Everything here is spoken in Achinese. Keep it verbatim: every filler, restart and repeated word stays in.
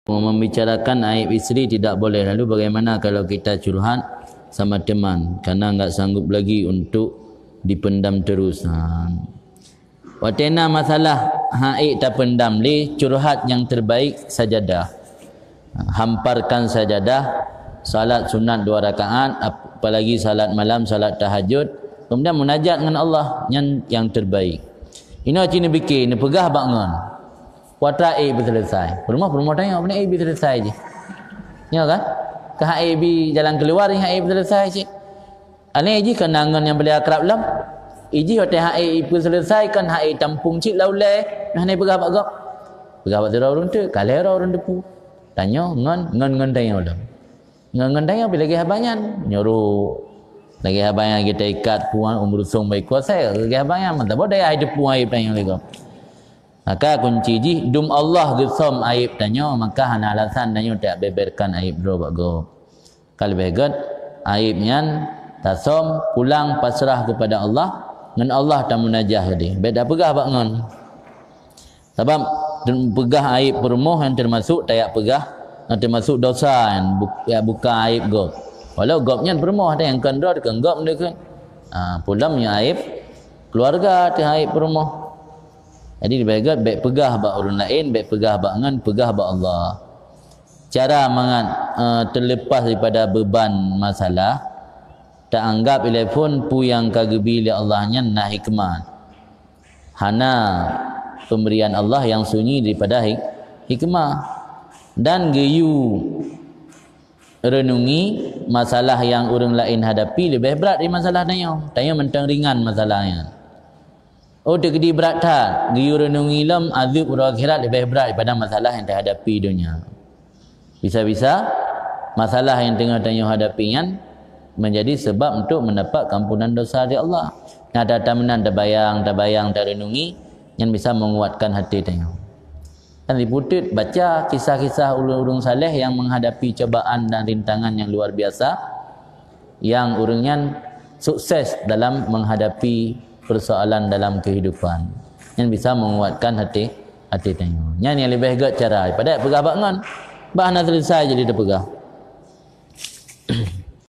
Membicarakan aib istri tidak boleh. Lalu bagaimana kalau kita curhat sama teman karena nggak sanggup lagi untuk dipendam terus? Ha. Watée na masalah hana ék tapendam lé, curhat nyang terbaik sajadah. Hamparkan sajadah, salat sunat dua rakaat, apalagi salat malam, salat tahajud, kemudian munajat ngon Allah, nyan nyang terbaik. Inoe cit neupiké, neupeugah bak ngon. Watée ék beuseuleusai. Peurumoh-peurumoh tanyoe, "Pane ék beuseuleusai jih?" Nyoe kan? Ka hana ék bi jalan keuluar, hana ék beuseuleusai cit. Aneh jih keu na ngon nyang paleng akrab lom. Ijih watée hana ék ipeuseuleusai kon hana ék tampung cit lam ulée, hana peugah bak gob. Peugah bak sidroe ureuëng teuk, ka lhée droe ureuëng teupeu. Tanyoe ngon, ngon, ngon tanyoe lom. Ngon, ngon tanyoe pih lagée haba nyan. Nyuruh lagée haba nyan kita ikat puan umur song baik kuasa lagée haba nyan. Mantap boh daya hai teupeu aib tanyoe lé gob. Maka kunci jih dum Allah geusöm aib tanyoe, maka hana alasan tanyoe tak beberkan aib droe bak gob. Ka leubeh gét, aib nyan tasöm pulang pasrah keupada Allah, ngon Allah tamunajah keudeh. Bék tapeugah bak ngon. Sabab peugah aib peurumoh nyan teumasok tajak peugah, nyan teumasok dosa nyan, bu-, jak buka aib gob. Walau gob nyan peurumoh, ada nyang kon droe, kon gob nyan kon. Ha, peue lom nyan aib keuluwarga, teuh aib peurumoh. Jadi leubeh gét bék peugah bak ureuëng laén, bék peugah bak ngon, peugah bak Allah. Cara mangat, eh, teuleupah daripada beuban masalah, taanggab ilée phon peue nyang ka geubi lé Allah nyan na hikmah. Hana pemberian Allah nyang sunyi daripada hik-, hikmah. Dan geuyue renungi masalah nyang ureuëng laén hadapi leubeh brat dari masalah tanyoe. Tanyoe mantong ringan masalah nyan. Oh, teukeudi brat that, geuyue renungi lom azeueb uroe akhirat leubeh brat daripada masalah nyang tahadapi donya. Bisa-bisa masalah nyang teungoh tanyoe hadapi nyan menjadi sebab untuk mendapat keampunan dosa dari Allah. Nah, tatameunan tabayang, tabayang, tarenungi, nyan bisa menguatkan hati tanyoe. Dan diputet baca kisah-kisah ureuëng-ureuëng saleh yang menghadapi cobaan dan rintangan yang luar biasa yang ureuëng nyan sukses dalam menghadapi persoalan dalam kehidupan. Nyan bisa menguatkan hati, hati tanyoe. Nyan nyang leubeh gét cara. Pada peugah bak ngon, bah hana selesai jadi tapeugah.